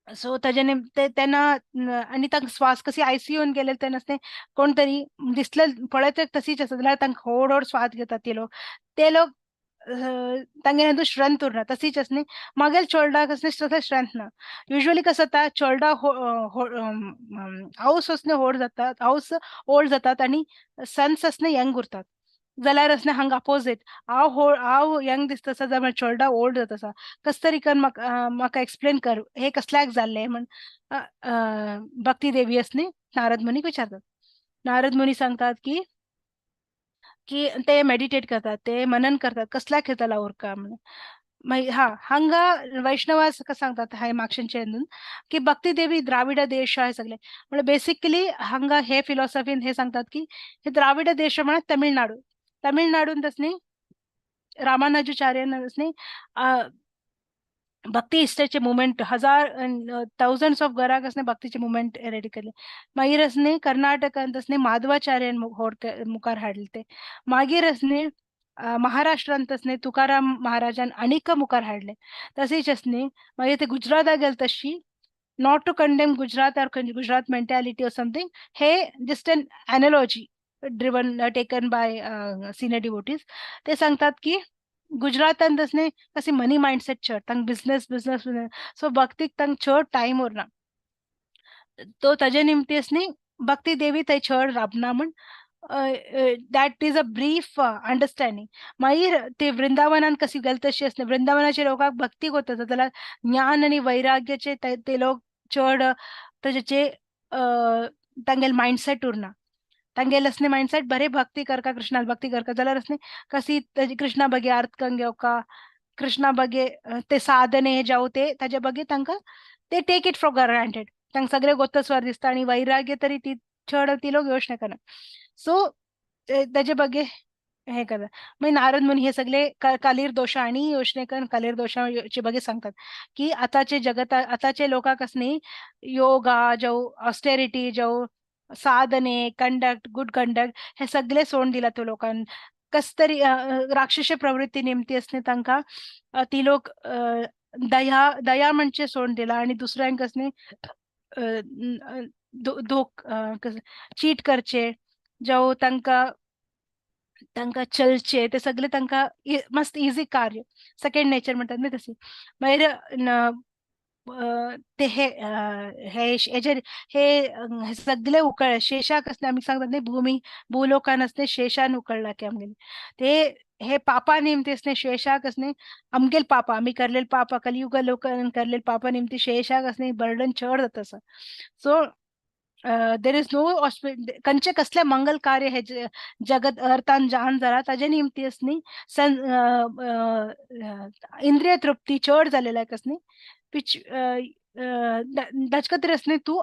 सो ताजे ते तेन्ना आनी तांकां श्वास कशी आयसीयून गेले तेन्ना ते कोण तरी दिसले पळयत तशीच आसा जाल्यार तांकां व्हड व्हड स्वास घेतात ते लोक ते लोक तांगेले हितून स्ट्रेंथ उरना तशीच आसनी मागीर चेडवाक आसनी तसलें स्ट्रेंथ ना. युजली कसं जाता चेडा हावस आसने व्हड जातात, हावस ओल्ड जातात आनी सन्स आसने यंग उरतात. जाल्यार असणे हांगा अपोजीट, हांव हो हांव यंग दिसता आसा जाल्यार चोडा ओल्ड जाता आसा, कस तरी कर म्हाका म्हाका एक्सप्लेन कर हे कसल्याक जाल्लें म्हण भक्ती देवी असणे नारद मुनीक विचारतात. नारद मुनी सांगतात की की ते मेडिटेट करतात, ते मनन करतात कसल्याक हेतला उरका म्हणून. मागीर हा हांगा वैष्णवास सांगतात हे मागशेंचे हितून की भक्ती देवी द्राविड देश हे सगळे, म्हळ्यार बेसिकली हांगा हे फिलॉसॉफीन हे सांगतात की हे द्राविड देश म्हळ्यार तमिळनाडू. तमिळनाडून तसनी रामानुजाचार्यान तसनी भक्ती इश्टाचे मुवमेंट हजार थावजंड्स ऑफ घराक असणे भक्तीचे मुवमेंट रेडी केले. मागीर असणे कर्नाटकांत असणे माधवाचार्यान मुखार हाडले ते. मागीर असणे महाराष्ट्रांत असणे तुकाराम महाराजान आनीक मुखार हाडले. तशेंच असणे मागीर ते गुजराताक गेले तशी, not to condemn Gujarat or Gujarat mentality or something, hey just an analogy driven taken by senior devotees. ते सांगतात की गुजरातांत असणे कशी मनी मायंडसेट चड, तांकां बिझनेस बिझनेस बिझनेस, सो भक्तीक तांकां चड टायम उरना, तो ताजे निमती असणे भक्ती देवी थंय चड राबना म्हण. That is a brief understanding. मागीर ते वृंदावनान कशी गेले तशी असणे वृंदावनाचे लोकांक भक्ती गोत आसा जाल्यार ज्ञान आनी वैराग्याचे ते लोक चड ताजेचे तांगेले मायंडसेट उरना. तांगेले असणे मायंडसेट बरे भक्ती करका, कृष्णाल भक्ती करका, जाल्यार असणे कशी ताजी कृष्णा बगे अर्थ करून घेवका, कृष्णा बगे ते साधने जावं ते ताजे बगे तांकां ते टेक it for granted, तांकां सगळे गोतस्वर दिसता आनी वैराग्य तरी ती चड ती लोक योजना करना. सो ताजे बगे हे करता. मागीर नारद मुनी हे सगळे कालीर दोशा आनी योजने करून कालीर दोशाचे बगे सांगतात की आतांचे जगत आतांचे लोकांक असणे योगा जावं ऑस्टेरिटी जावं साधने कंडक्ट गुड कंडक्ट हे सगळे सोडून दिला तो लोकांक. कस तरी राक्षस प्रवृत्ती निमती असणे तांकां ती लोक दया दया म्हणजे सोडून दिला आनी दुसऱ्यांक असणे धोक चीट करचे जावं तांकां तांकां चलचे ते सगळे तांकां मस्त इजी कार्य सेकंड नेचर म्हणटात न्ही तशी. मागीर ते हे हे हेजेर हे सगळे उकळ्ळे शेषाक असणे आमी सांगतात न्ही भूमी भूलोकान असणे शेषान उकळला की आमगेले ते हे पापा निमती असणे शेषाक असणे आमगेले पापा आमी करलेले पापा कलियुग लोकान करलेले पापा निमती शेषाक असणे बर्डन चड जाता आसा. सो there is no खंयचे कसले मंगल कार्य हे जगत अर्थान जान जाला ताजे निमती असणी सन इंद्रिय तृप्ती चड जालेल्या कसनी which ताचे खातीर असणे तूं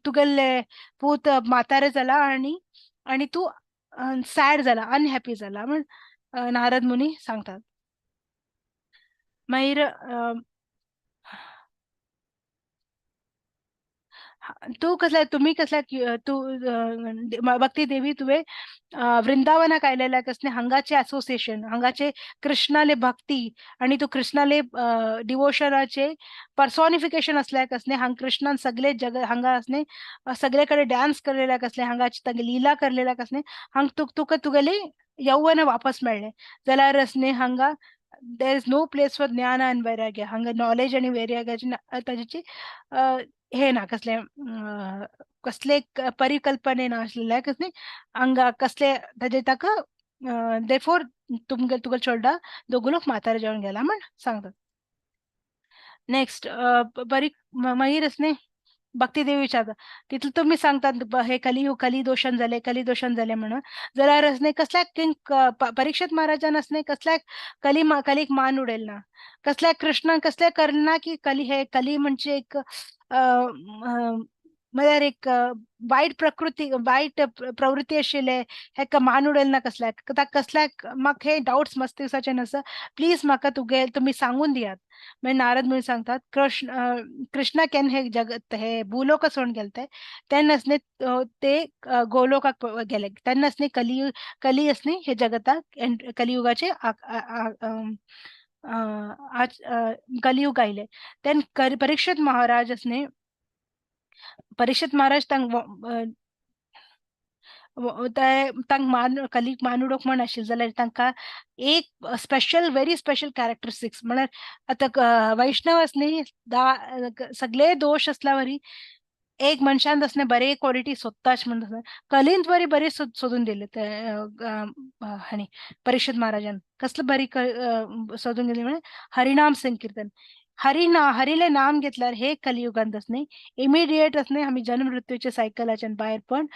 तुगेले पूत म्हातारे जाला आनी आनी तूं सॅड जाला अनहॅपी जाला म्हण नारद मुनी सांगतात. मागीर तूं कसल्या तुमी कसल्या तूं भक्ती देवी तुवें वृंदावनाक आयलेल्या कसले हांगाचे असोसिएशन हांगाचे कृष्णाले भक्ती आनी तूं कृष्णाले डिवोशनाचे पर्सॉनिफिकेशन असल्या कसले हांग कृष्णान सगळे जग हांगा असले सगळे कडेन डान्स करलेल्या कसले हांगाची तांगे लिला करलेल्या कसले हांग तुका तुगेली यौवन वापस मेळ्ळें जाल्यार असणे हांगा there is no place for ज्ञान आनी वैराग्य, हांगा नॉलेज आनी वैराग्याची ताजेची हे ना कसले कसले परिकल्पने ना आसलेले कसले हांगा कसले ताजे ताका देरफोर तुमगे तुका चोडा दोगू लोक म्हातारे जावन गेला म्हण सांगतात. नेक्स्ट बरी मागीर असणे भक्ती देवी विचारता तितले तुमी सांगतात हे कलियुग कली दोशन जाले कली दोशन जाले म्हणून, जाल्यार असणे कसल्याक किंग परीक्षित महाराजान असणे कसल्याक कली कलीक मान उडयल ना, कसल्याक कृष्णान कसल्या करना की कली हे कली म्हणजे एक म्हळ्यार एक वायट प्रकृती वायट प्रवृत्ती आशिल्ले हेका मान उडयल ना कसल्याक कसल्याक म्हाका हे डावट्स मस्त दिवसाचे आसा प्लीज म्हाका तुगे तुमी सांगून दियात. मागीर नारद मुनी सांगतात कृष्ण कृष्णा केन्ना हे जगत हे भूलोक सोडून गेले ते तेन्ना असणे ते गोलोकाक गेले तेन्ना असणे कली कली असणे हे जगताक कलियुगाचे कलियुग आयले तेन्ना परीक्षित महाराज असणे परीक्षित महाराज तांकां मान कलीक मान उडोवंक म्हण आशिल्लें जाल्यार तांकां एक स्पेशल व्हेरी स्पेशल कॅरेक्टरिस्टिक्स म्हळ्यार आतां वैष्णव न्ही सगळे दोश असल्या वरी एक मनशान तसले बरे क्वॉलिटी सोदताच म्हण कलींत बरी बरी सोदून दिले ते हाणी परीक्षित महाराजान कसले बरी सोदून दिली म्हणजे हरिनाम संकीर्तन. हरिना हरिले नाम घेतल्यार हे कलियुगांत न्ही इमिडिएट न्ही आमी जन्म मृत्यूचे सायकलाच्यान भायर पण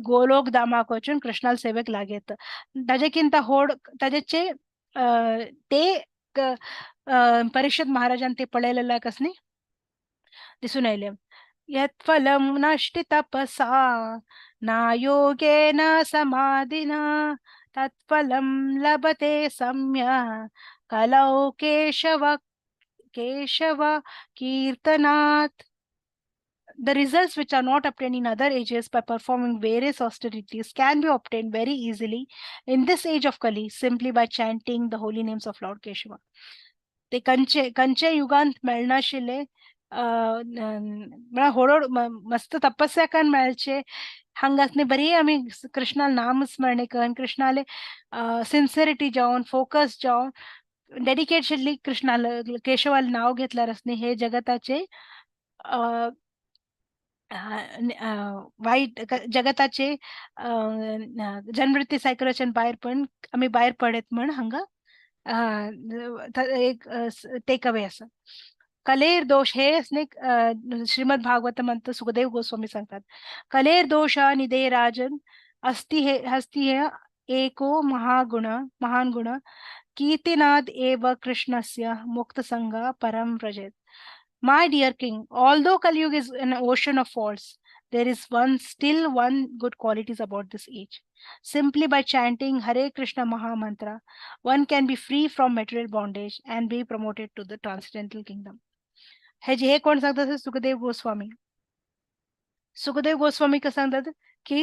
गोलोक धामाक वचून कृष्णाल सेवेक लागेत. ताजे किंता होड ताजेचे ते परीक्षित महाराजान ते पळयलेले कसनी दिसून आयले. यत् फलं नष्टि तपसा ना योगेन समाधिना तत्फलं लभते सम्यक् कलौ Keshav Keshav कीर्तनात्. The results which are not obtained in other ages by performing various austerities can be obtained very easily in this age of Kali simply by chanting the holy names of Lord Keshava. ते कंचे कंचे युगांत मेळनाशिल्ले म्हळ्यार होडोड मस्त तपस्या करून मेळचे हांगासनी बरी आमी कृष्णा नाम स्मरणे करून कृष्णाले सिन्सिरिटी जावन फोकस जावन डेडिकेशनली कृष्णाला केशवाले नाव घेतल्यार आसनी हे जगताचे वाईट जगताचे जन्मृत्य सायकलाच्यान भायर पण आमी भायर पडत म्हण हांगा एक टेक अवे आसा. कलेर दोष हे श्रीमद भागवत मंत्र सुखदेव गोस्वामी सांगतात. कलेर दोष निदे राजन अस्ति हे हस्ति हे एको महागुण महान गुण कीर्तिनाद एव कृष्णस्य मुक्त संग परम व्रजेत. My dear king, although Kali Yuga is an ocean of faults, there is one still one good qualities about this age. Simply by chanting Hare Krishna Maha Mantra, one can be free from material bondage and be promoted to the transcendental kingdom. हे जे हे कोण सांगतात? सुखदेव गोस्वामी. सुखदेव गोस्वामी कसं सांगतात की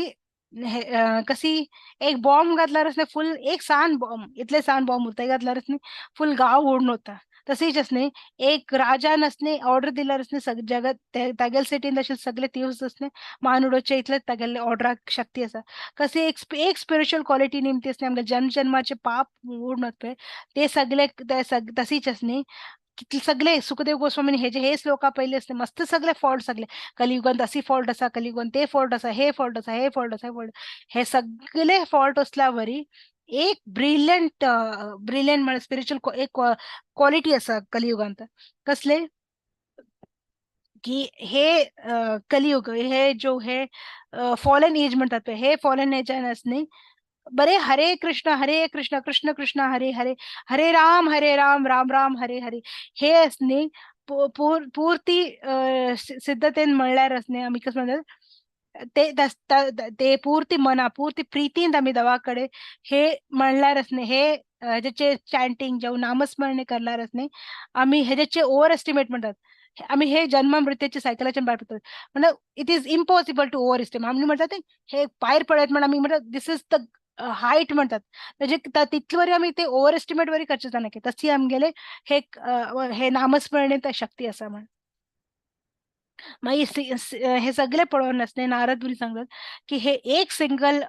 हे कशी एक बॉम्ब घातल्यार न्ही फुल एक सान बॉम्ब इतले सान बॉम्ब उरता घातल्यार न्ही फुल गांव उडून वता. तशीच न्ही एक राजान न्ही ऑर्डर दिल्यार न्ही सग जगत तागेले सिटीन तशे सगळे थिव्स न्ही मान उडोवचे इतले तागेले ऑर्डराक शक्ती आसा. कशी एक एक स्पिरिच्युअल क्वॉलिटी निमती न्ही आमगे जन्म जन्माचे पाप उडून वता ते सगळे तशीच न्ही सगळे सुखदेव गोस्वामी हे जे हे श्लोका पहिले असते मस्त सगळे फॉल्ट सगळे कलियुगांत अशी फॉल्ट आसा कलियुगांत ते फॉल्ट आसा हे फॉल्ट आसा हे फॉल्ट आसा फॉल्ट हे सगळे फॉल्ट असल्यावरी एक ब्रिलियंट ब्रिलियंट म्हळ्यार स्पिरिच्युअल एक क्वॉलिटी आसा कलियुगांत. कसले की हे कलियुग हे जो हे फॉलन एज म्हणतात हे फॉलन एज न्ही बरे हरे कृष्ण कृष्ण कृष्ण हरे हरे हरे राम राम राम हरे हरे हे न्ही पूर्ती सिद्धतेन म्हणल्यार न्ही आमी कसं म्हणतात ते ते पूर्ती मना पूर्ती प्रितीन आमी देवा कडेन हे म्हणल्यार न्ही हे हेजेचे चॅन्टिंग जावं नामस्मरणे करल्यार न्ही आमी हेजेचे ओवर एस्टिमेट म्हणतात. आमी हे जन्म मृत्यूचे सायकलाच्यान भायर पडतात म्हणल्यार it is impossible to over estimate. आमी म्हणटात हे भायर पडत म्हण आमी म्हणटात this is the height म्हणतात म्हणजे तितले वरी आमी ते ओवर एस्टिमेट वरी करचे जाणा की तशी आमगेले हे हे नामस्मरणे शक्ती आसा म्हण. मागीर हे सगळे पळोवन न्ही नारद मुनी सांगतात की हे एक सिंगल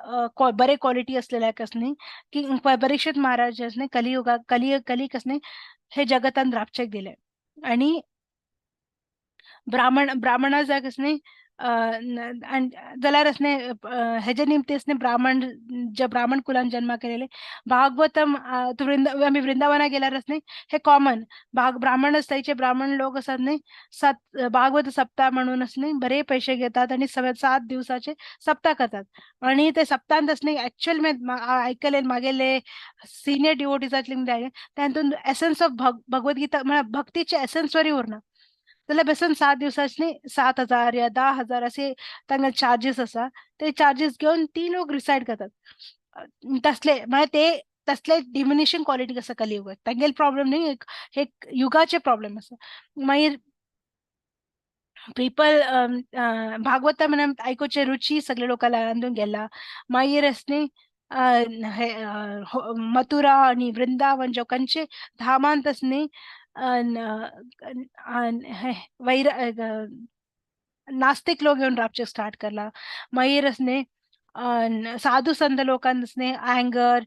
बरे क्वॉलिटी असलेल्या न्ही की परीक्षित महाराज न्ही कलियुगा कली कलीक न्ही हे जगतान राबचेक दिले आणि ब्राह्मण ब्राह्मणाजाक न्ही जाल्यार न्ही हेजे निमते न्ही ब्राह्मण जे ब्राह्मण कुलान जन्मा केलेले भागवतम आमी वृंदावना गेल्यार न्ही हे कॉमन भाग ब्राह्मण थंयचे ब्राह्मण लोक आसात न्ही सात भागवत सप्ताह म्हणून न्ही बरे पैशे घेतात आणि 7 दिवसाचे सप्ताह करतात आणि ते सप्ताहांत न्ही एक्चुअल आयकले मागेले सिनियर डिवोटीजांतले तातूंत एसन्स ऑफ भगवद्गीता म्हळ्यार भक्तीचे एसन्स वरी उरना जाल्यार बेसन 7 दिवसांनी 7,000 या 10,000 असे तांकां चार्जीस आसा ते चार्जीस घेवन ती लोक रिसायड करतात. तसले म्हळ्यार ते तसले डिमिनिशिंग क्वॉलिटी आसा कलियुगाक तांगेले प्रॉब्लम न्ही हे युगाचे प्रॉब्लम आसा. मागीर पीपल भागवता म्हणून आयकुचे रुची सगळे लोकांक लागून गेला. मागीर न्ही मथुरा आनी वृंदावन जो खंयचे धामांत न्ही वैर नास्तिक लोक येवन रावचें स्टार्ट करला. मागीर न्ही साधू संत लोकांक न्ही अँगर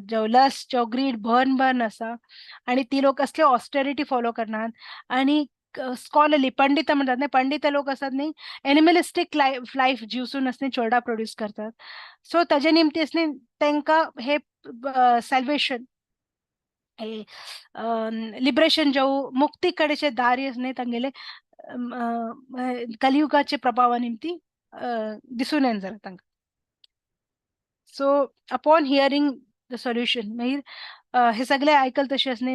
जो लस्ट जो ग्रीड भर्न भर्न आसा आनी ती लोक असले ऑस्टेरिटी फॉलो करनात आनी स्कॉलरली पंडित म्हणतात नाही, पंडित लोक असतात न्ही, एनिमलिस्टीक लायफ लायफ जिवसून असणे चोरडा प्रोड्यूस करतात. सो ताजे निमती असणे तांकां हे सॅल्वेशन, हे लिबरेशन जावं मुक्ती कडेचे दारी असणे तांगेले कलियुगाचे प्रभावा निमती दिसून येना जाला तांकां. So upon hearing the solution, मागीर हे सगळे आयकल तशें असणे,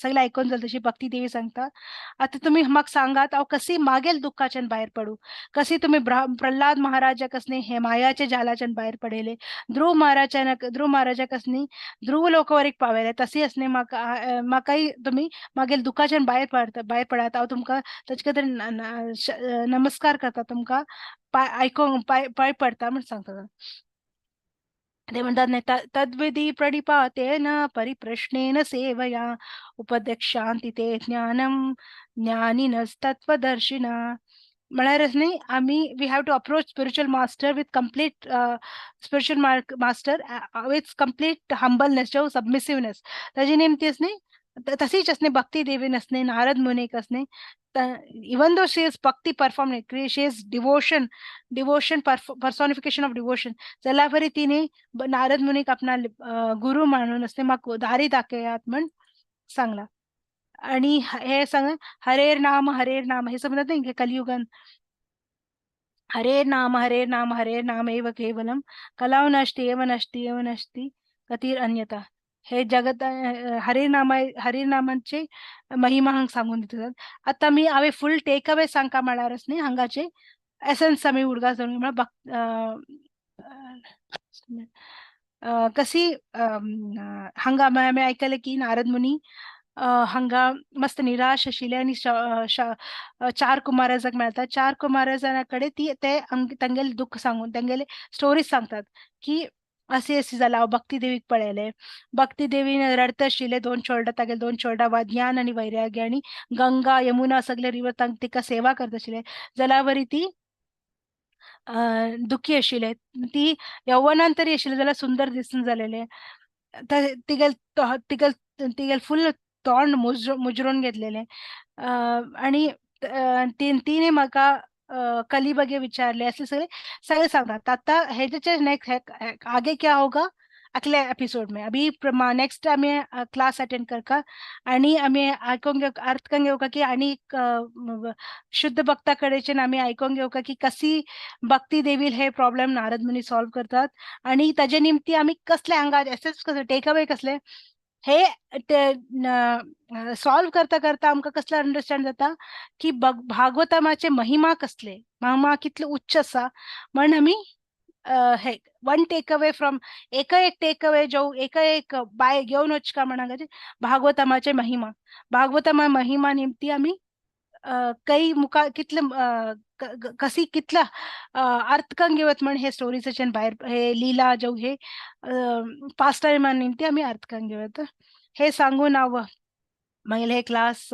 सगळे आयकून जालें तशी भक्ती देवी सांगता, आतां तुमी म्हाका सांगात हांव कशी मागेल दुःखाच्यान भायर पडूं, कशी तुमी प्रल्हाद महाराजाक असणे हे मायाच्या जालाच्यान भायर पडयले, ध्रुव महाराजाक असणे ध्रुव लोकवरीक पावयले, तशी असणे म्हाका म्हाकाय तुमी मागेल दुःखाच्यान भायर पडता, भायर पडात. हांव तुमकां ताचे खातीर नमस्कार करता, तुमकां पाय आयकोंक पांय पांय पडता म्हण सांगता. ते म्हणतात नाही, तद्विधी प्रणिपातेन परिप्रश्नेन सेवया उपदेक्षांति ते ज्ञानम ज्ञानिनस्तत्वदर्शिना. म्हळ्यार न्ही आमी we have to approach spiritual master with complete spiritual master with complete humbleness जावं सबमिसिवनेस. ताजी निमतीच न्ही तशीच असणे भक्ती देवीन असणे नारद मुनीक असणे, even though she is bhakti perform, she is devotion, devotion personification of devotion, जाल्यार बरी तिने नारद मुनीक आपणा गुरु म्हणून असणे म्हाका दारी दाखयात म्हण सांगला. आणि हे सांग हरेर नाम हरेर नाम हे समजत नाही कलियुगान, हरे नाम हरे नाम हरे नाम एव केवलम कलाव नष्टी एव नष्टी एव नष्टी गतीर अन्यता. हे जगत हरे नाम हरे नामांचे महिमा हांगा सांगून दितात. आतां आमी हांवें फूल टेक अवे सांगका म्हळ्यारच न्ही, हांगाचे एसन्स आमी उडगास दवरून म्हळ्यार कशी हांगा आमी आयकलें की नारद मुनी हांगा मस्त निराश आशिल्ले आनी चार कुमाराजाक मेळटा. चार कुमाराजा कडेन ती ते तांगेले दुःख सांगून तांगेले स्टोरीज सांगतात की असे असे जाला, हांव भक्ती देवीक पळयलें, भक्ती देवीन रडत आशिल्ले, दोन चोरडा तागेले दोन चोरडा ज्ञान आनी वैराग्य आनी गंगा यमुना सगळे रिवर तिका सेवा करत आशिल्ले, जाल्यार ती दुखी आशिल्ले, ती यौवनान तरी आशिल्ले जाल्यार सुंदर दिसून जालेले, तिगेल तिगेल तिगेल फुल तोंड मुजरून घेतलेले. आनी तिने म्हाका कली बगे विचारले, असे सगळे सगळे सांगतात. आता हेजे नेक्स्ट आगे क्या होगा अगले एपिसोड में, अभी नेक्स्ट आमी क्लास अटेंड करका आणि आमी आयकोंक घेवका, अर्थ करून घेवका की आनी शुद्ध भक्ता कडेच्यान आमी आयकोंक घेवका की कशी भक्ती देवी हे प्रॉब्लेम नारद मुनी सॉल्व करतात आणि ताजे निमती आमी कसले हांगा एसेस कसले टेक अवे कसले हे ते सॉल्व करता करता आमकां कसले अंडरस्टँड जाता की भागवतमाचे महिमा कसले, महिमा कितले उच्च आसा म्हण आमी हे वन टेक अवे फ्रॉम एक एक टेक अवे जो एक एक बाय घेवन वचका म्हण भागवतमाचे महिमा, भागवतमा महिमा निमती आमी काही मुखार कितले कशी कितला अर्थ करून घेवत म्हण हे स्टोरीजाच्यान भायर हे लीला जो हे पास्ट टायमा निमती आमी अर्थ करून घेवत. हे सांगून हांव मागीर हे क्लास